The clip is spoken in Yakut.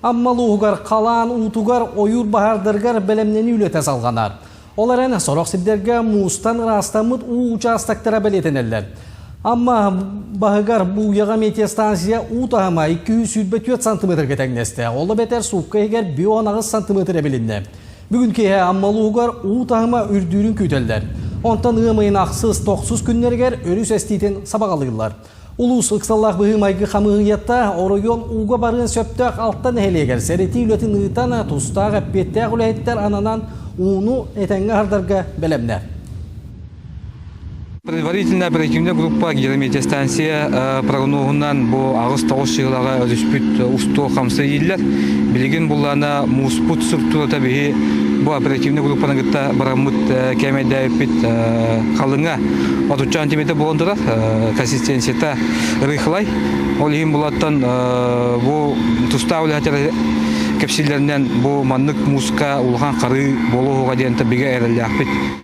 Амма улууһугар халаан уутугар ойуур баһаардарыгар бэлэмнэнии үлэтэ салҕанар. Ол эрэн сорох сирдэргэ муустан ыраастаммыт уу учаастактара бэлиэтэнэллэр. Амма баһыгар Бууйаҕа метеостанция уу таһыма 224 сантиметрга тэҥнэстэ. Ол эбэтэр суукка иһигэр 58 сантиметр эбилиннэ. Бүгүн киэһэ Амма улууһугар уу таһыма үрдүүрүн күүтэллэр. Онтон ыам ыйын ахсыс, тохсус күннэригэр өрүс эстиитин сабаҕалыыллар. Улуус ыксаллаах быһыы-майгы хамыыһыйата оройуон ууга барыан сөптөөх алта нэһилиэгэр сэрэтии үлэтин ыытан, тустаах эппиэттээх үлэһиттэр ананан ууну этэҥҥэ аһардарга бэлэмнэр. Предварительная оперативная группа гидрометеостанция прогноһунан бу 8-9 сыылаҕа өрүспүт устуо хамса ииллэр. Билигин буллаана мууспут структурата биһи бу оперативная группаны кытта бараммыт кээмэйдээбиппит халыҥа 30 сантиметр буолан турар, консистенцията рыхлай. Ол иһин булаттан бу тустаах үлэһиттэр кэпсииллэринэн бу маннык мууска улахан харыы буолуоҕа диэн бигэ эрэллээхпит.